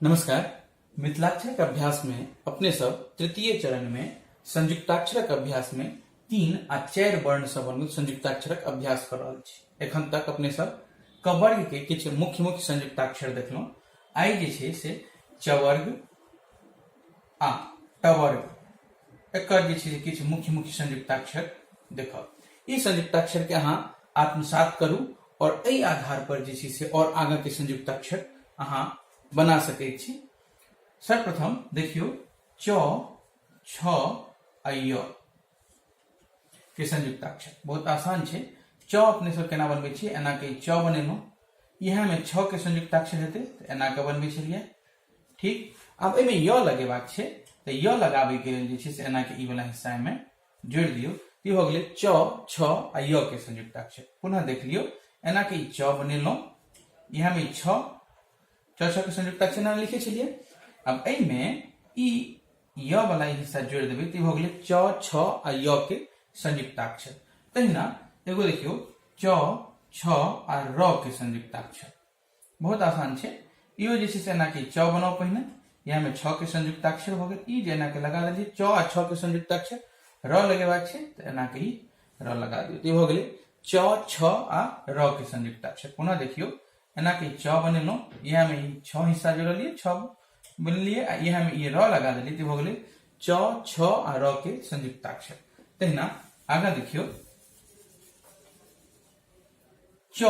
नमस्कार। मिथिलाक्षरक अभ्यास में अपने सब तृतीय चरण में संयुक्ताक्षरक अभ्यास में 3 आ 4 वर्ण सब बनल संयुक्ताक्षरक अभ्यास कर रहल छी। एखन तक अपने सब कवर्ग के किछु मुख्य मुख्य संयुक्ताक्षर देखलहुँ। आइ जे छै से चवर्ग आ टवर्ग एकर जे छै से किछु मुख्य मुख्य संयुक्ताक्षर देखब। ई संयुक्ताक्षर के अहाँ आत्मसात करू और एहि आधार पर जे छै से और आगाँ के संयुक्ताक्षर अहाँ बना सकै छी। सर्वप्रथम देखियौ च, छ आ य के संयुक्ताक्षर बहुत आसान छै। च अपने सब केना बनबै छियै, एना के च बनेलहुँ, इएह में छ के संयुक्ताक्षर हेतै तऽ एना के बनबै छलियै। ठीक, आब एहिमे य लगेबाक छै तऽ य लगाबैके लेल जे छै से एना के ई वाला हिस्सा एहिमे जोड़ि दियौ। ई भऽ गेलै च, छ आ य के संयुक्ताक्षर। पुनः देख लियौ, एना के ई च बनेलहुँ, इएह में ई छ, च छ के संयुक्ताक्षर नाम लिखै छलियै। आब एहिमे ई य वाला ई हिस्सा जोड़ि देबै तऽ ई भऽ गेलै च, छ आ य के संयुक्ताक्षर। तहिना एगो देखियौ च, छ आ र के संयुक्ताक्षर बहुत आसान छै। इहो जे छै से एना के च बनाउ पहिने, इएह में छ के संयुक्ताक्षर भऽ गेल, ई जे एना के लगा देलियै च आ छ के संयुक्ताक्षर, र लगेबाक छै तऽ एना के ई र लगा दियौ। तऽ ई भऽ गेलै च, छ आ र के संयुक्ताक्षर। पुनः देखियौ एना के च बनेलहुँ, इएह में ई छ हिस्सा जोड़लियै, छ बनेलियै आ इएह में ई र लगा देलियै, तऽ भऽ गेलै च, छ आ र के संयुक्ताक्षर। तहिना आगाँ देखियौ च,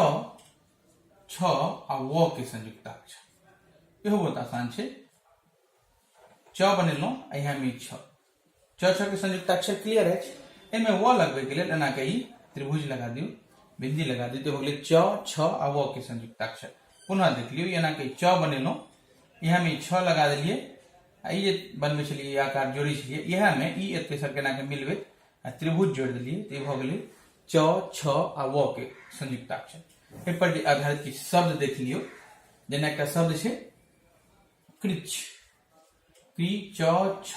छ आ व के संयुक्ताक्षर, इहो बहुत आसान छै। च बनेलहुँ आ इएह में छ, च छ के संयुक्ताक्षर क्लियर अछि। एहिमे व लगबै के लेल एना के ई त्रिभुज लगा दियौ, बिंदी लगा दियौ, तऽ भऽ गेलै च, छ आ व के संयुक्ताक्षर। पुनः देख लियौ, एना के च बनेलहुँ, इएह में छ लगा देलियै आ ई जे बनबै छलियै ई आकार जोड़ै छलियै, इएह में ई एते सब केना के मिलबै आ त्रिभुज जोड़ि देलियै, तऽ ई भऽ गेलै च, छ आ व के संयुक्ताक्षर। एहि पर जे आधारित किछु शब्द देख लियौ, जेना एकटा शब्द छै कृच्छ, क्री च, छ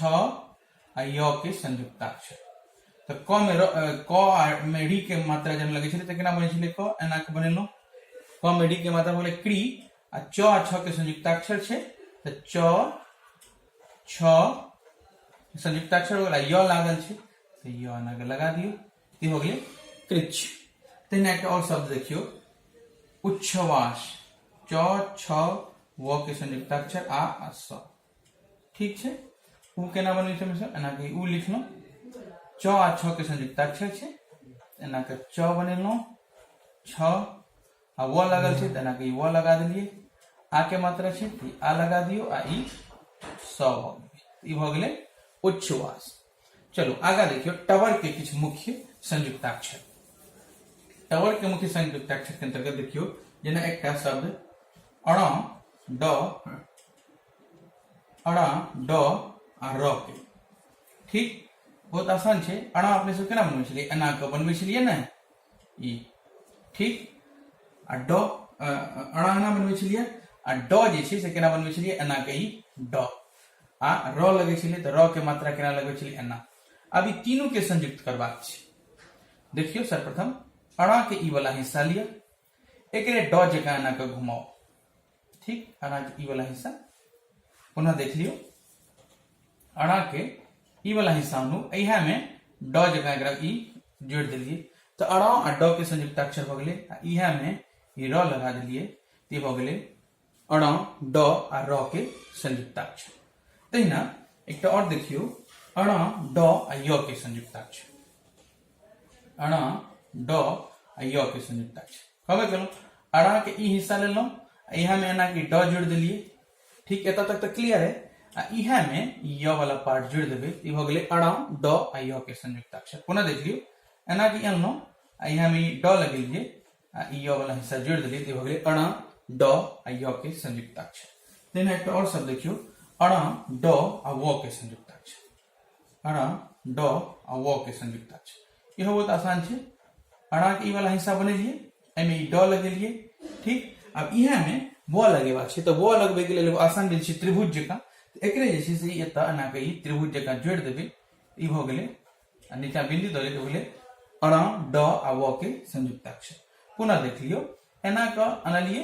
आ य के संयुक्ताक्षर। तऽ क में क आ में री के मात्रा जब लगै छलै तऽ केना बनै छलै क, एना के बनेलहुँ, क में री के मात्रा भऽ गेलै क्री आ च आ छ के संयुक्ताक्षर छै तऽ च, छ संयुक्ताक्षर हो गेल आ य लागल छै तऽ य एना के लगा दियौ, ई हो गेलै कृच्छ। तहिना एकटा और शब्द देखियौ उच्छ्वास, च, छ, व के संयुक्ताक्षर आ आ स। ठीक छै, उ केना बनै छै हमेशा एना के उ लिखलहुँ, च आ छ के संयुक्ताक्षर छै, एना के च बनेलहुँ, छ आ व लागल छै तऽ एना के व लगा देलियै, आ के मात्रा छै तऽ आ लगा दियौ आ ई स भऽ गेलै, ई भऽ गेलै उच्छ्वास। चलू आगा देखियौ टवर के किछु मुख्य संयुक्ताक्षर। टवर के मुख्य संयुक्ताक्षर के अंतर्गत देखियौ जेना एकटा शब्द अण, ड, अण, ड आ र के। ठीक, बहुत आसान छै। अण अपने सब केना बनबै छलियै, एना के बनबै छलियै ने ई। ठीक, आ ड अणा एना बनबै छलियै आ ड जे छै से केना बनबै छलियै, एना के ई ड आ र लगै छलै तऽ र के मात्रा केना लगबै छलियै, एना। आब ई तीनू के संयुक्त करबाक छै। देखियौ सर्वप्रथम अणा के ई वाला हिस्सा लिअ, एकरे ड जकाँ एना के घुमाउ। ठीक, अणा के ई वाला हिस्सा पुनः देख लियौ, अणा के ई वाला हिस्सा अनू, इएह में ड जकाँ एकरा ई जोड़ि देलियै तऽ अणा आ ड के संयुक्ताक्षर भऽ गेलै आ इएह में ई र लगा देलियै तऽ ई भऽ गेलै अण, ड आ र के संयुक्ताक्षर। तहिना एकटा और देखियौ अण, ड आ य के संयुक्ताक्षर, अण, ड आ य के संयुक्ताक्षर। कहबे केलहुँ अणा के ई हिस्सा लेलहुँ आ इएह में एना के ड जोड़ि देलियै। ठीक, एतऽ तक तऽ क्लियर है आ इएह में य वाला पार्ट जोड़ि देबै, ई भऽ गेलै अण, ड आ य के संयुक्ताक्षर। पुनः देख लियौ, एना के अनलहुँ आ इएह में ड लगेलियै आ ई य वाला हिस्सा जोड़ि देलियै तऽ भऽ गेलै अण, ड आ य के संयुक्ताक्षर। तहिना एकटा और शब्द देखियौ अण, ड आ व के संयुक्ताक्षर, अण, ड आ व के संयुक्ताक्षर। इहो बहुत आसान छै। अणा के ई वाला हिस्सा बनेलियै, एहिमे ई ड लगेलियै। ठीक, आब इएह में व लगेबाक छै तऽ व लगबै के लेल एगो आसान विधि छै त्रिभुज जकाँ, एकरे जे छै से ई एतऽ एना के ई त्रिभुज जकाँ जोड़ि देबै, ई भऽ गेलै आ नीचा बिंदी दऽ देलियै, भऽ गेलै अण, ड आ व के संयुक्ताक्षर। पुनः देख लियौ, एना कऽ अनलियै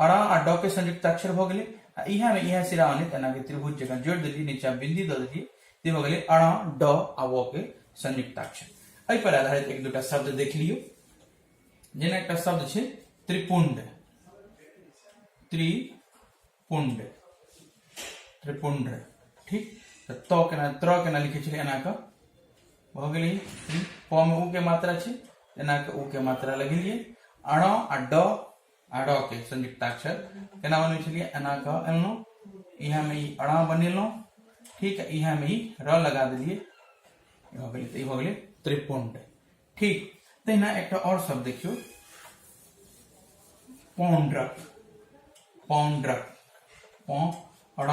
अड़ा आ ड के संयुक्ताक्षर भऽ गेलै आ इएह मे इएह सिरा अनैत एना के त्रिभुज जकाँ जोड़ि देलियै, नीचा बिंदी दऽ देलियै, ते भऽ गेलै अड़ा ड आ व के संयुक्ताक्षर। एहि पर आधारित एक दूटा शब्द देख लियौ। जेना एकटा शब्द छै त्रिपुंड, त्रिपुंड, त्रिपुंड, ठीक। तऽ त केना, त्र केना लिखै छलै, एना कऽ भऽ गेलै त्रि, प मे उ के मात्रा छै, एना कऽ उ के मात्रा लगेलियै। अण आ ड आ र के संयुक्ताक्षर केना बनबै छलियै, एना कऽ अनलहुँ, इएह मे ई अणा बनेलहुँ, ठीक, इएह मे ई र लगा देलियै, भऽ गेलै। तऽ ई भऽ गेलै त्रिपुंड, ठीक। तहिना एकटा आओर शब्द देखियौ, पौंड्रक, पौंड्रक, प ण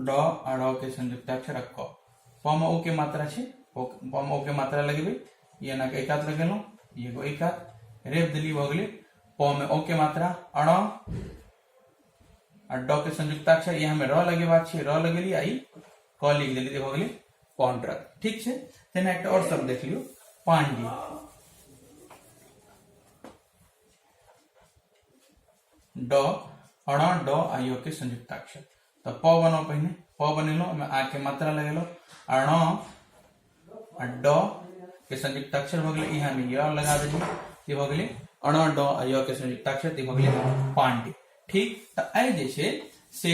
ड आ र के संयुक्ताक्षर क, प मे ओ के मात्रा छै, प मे ओ के मात्रा लगेबै, ई एना के एकात लगेलहुँ, ई एगो एकात रेप देलियै, भऽ गेलै प मे ओ के मात्रा, अण आ ड के संयुक्ताक्षर, यहाँ मे र लगेबाक छै, र लगेलियै आ ई क लिख देलियै, भऽ गेलै पौंड्रक, ठीक छै। तहिना एकटा आओर शब्द देख लियौ, पांडी, ड अण ड आ य के संयुक्ताक्षर। तऽ प बनाउ पहिने, प बनेलहुँ, ओहिमे आ के मात्रा लगेलहुँ, आ ण आ ड के संयुक्ताक्षर भऽ गेलै, इहाँ मे य लगा देलियै, ई भऽ गेलै अण ड आ य के संयुक्ताक्षर, ई भऽ गेलै पांडे, ठीक। तऽ आइ जे छै से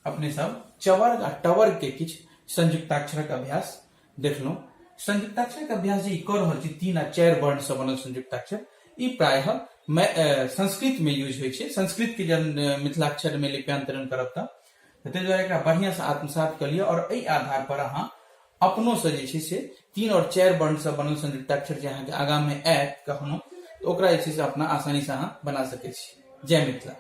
अपने सब चवर्ग आ टवर्ग के किछु संयुक्ताक्षरक अभ्यास देखलहुँ। संयुक्ताक्षरक अभ्यास जे ई कऽ रहल छी, 3 आ 4 वर्ण से बनल संयुक्ताक्षर, ई प्रायः संस्कृत में यूज होइ छै। संस्कृत के जब मिथिलाक्षर में लिप्यांतरण करब तऽ ताहि दुआरे एकरा बढ़िआँ से आत्मसात कऽ लिअ और एहि आधार पर अहाँ अपनो से जे छै से 3 और 4 वर्ण से बनल संयुक्ताक्षर जे अहाँके आगाँ में आयत कखनो, तऽ ओकरा जे छै से अपना आसानी से अहाँ बना सकै छी। जय मिथिला।